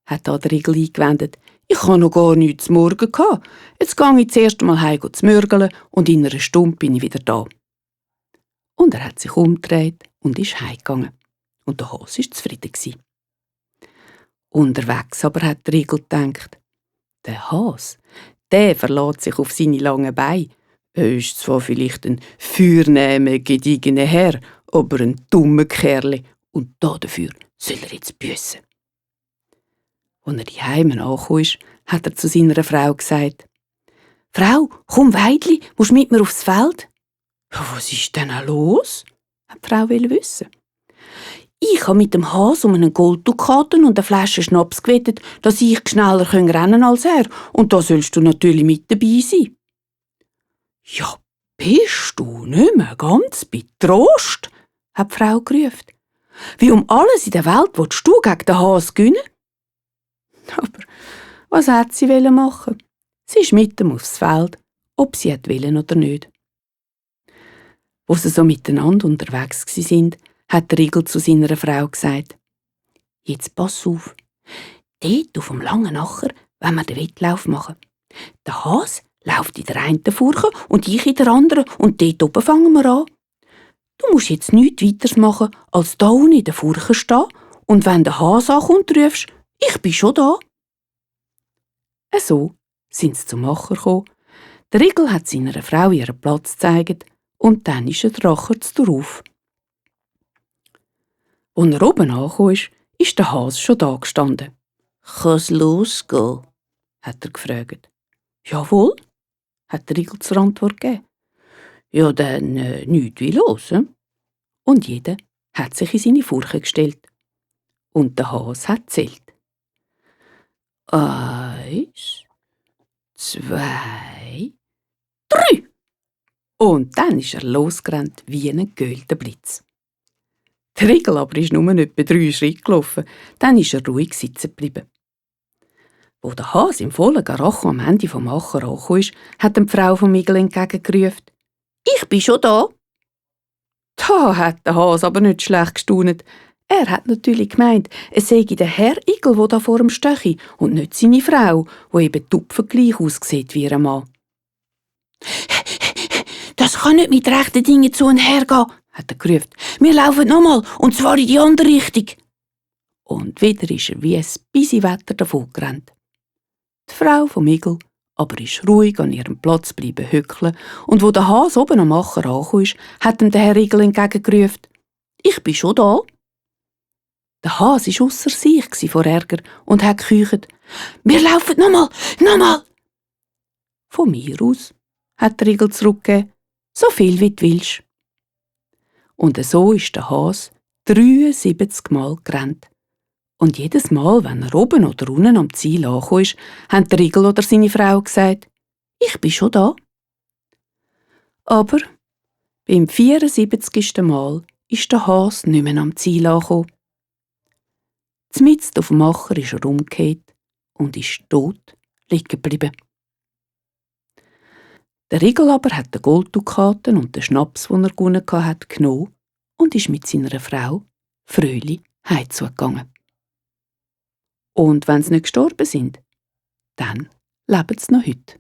hat da der Igel eingewendet. «Ich habe noch gar nichts zu Morgen gehabt. Jetzt gehe ich zuerst einmal heim zu mürgeln und in einer Stunde bin ich wieder da.» Und er hat sich umgedreht und ist heimgegangen. Und der Hase war zufrieden. Unterwegs aber hat der Igel gedacht, der Hase, der verlässt sich auf seine langen Beine. Er ist zwar vielleicht ein vornehmer, gediegener Herr, aber ein dummer Kerl und dafür soll er jetzt büssen. Als er daheim angekommen ist, hat er zu seiner Frau gesagt, «Frau, komm Weidli, musst mit mir aufs Feld?» «Ja, was ist denn los?» hat die Frau wissen. «Ich habe mit dem Hase um einen Golddukaten und eine Flasche Schnaps gewettet, dass ich schneller rennen kann als er, und da sollst du natürlich mit dabei sein.» «Ja, bist du nicht mehr ganz bei Trost?» hat die Frau gerufen. «Wie um alles in der Welt willst du gegen den Hase gewinnen?» Aber was hat sie machen? Sie ist mit ihm aufs Feld, ob sie wollte oder nicht. Als sie so miteinander unterwegs sind, hat der Igel zu seiner Frau gesagt, «Jetzt pass auf, dort auf dem langen Acher wollen wir den Wettlauf machen. Der Hase läuft in der einen Furche und ich in der anderen und dort oben fangen wir an. Du musst jetzt nichts weiteres machen, als da unten in der Furche stehen und wenn der Hase ankommt, rufst, ich bin schon da.» So sind sie zum Acher gekommen. Der Igel hat seiner Frau ihren Platz gezeigt und dann ist der Acher drauf. Als er oben angekommen ist der Hase schon da gestanden. «Kann's losgehen?» hat er gefragt. «Jawohl», hat der Igel zur Antwort gegeben. «Ja, dann nichts wie los.» Und jeder hat sich in seine Furche gestellt. Und der Hase hat zählt. 1, 2, 3. Und dann ist er losgerannt wie ein geölter Blitz. Der Igel aber ist nur etwa 3 Schritte gelaufen, dann ist er ruhig sitzen geblieben. Wo der Hase im vollen Garacho am Ende vom Acher angekommen ist, hat die Frau vom Igel entgegengerufen, «Ich bin schon da.» Da hat der Hase aber nicht schlecht gestaunt. Er hat natürlich gemeint, es sei der Herr Igel, der da vor ihm steche, und nicht seine Frau, die eben tupfengleich aussieht wie ihr Mann. «Das kann nicht mit rechten Dingen zu und her gehen», hat er gerufen. «Wir laufen nochmal, und zwar in die andere Richtung.» Und wieder ist er wie ein Bisi-Wetter davongerannt. Die Frau vom Igel aber ist ruhig an ihrem Platz bleiben hückeln, und wo der Hase oben am Acher angekommen ist, hat ihm der Herr Igel entgegengerufen, «Ich bin schon da.» Der Hase war ausser sich vor Ärger und hat gekeucht, «Wir laufen nochmal, nochmal!» «Von mir aus», hat der Igel zurückgegeben, «so viel wie du willst.» Und so ist der Hase 73 Mal gerannt. Und jedes Mal, wenn er oben oder unten am Ziel angekommen ist, haben der Igel oder seine Frau gesagt, «Ich bin schon da.» Aber beim 74. Mal ist der Hase nicht mehr am Ziel angekommen. Zmitzt auf dem Acher ist er umgekehrt und ist tot liegen geblieben. Der Igel aber hat den Golddukaten und den Schnaps, den er gewonnen hat, genommen und ist mit seiner Frau fröhlich heimzugegangen. Und wenn sie nicht gestorben sind, dann leben sie noch heute.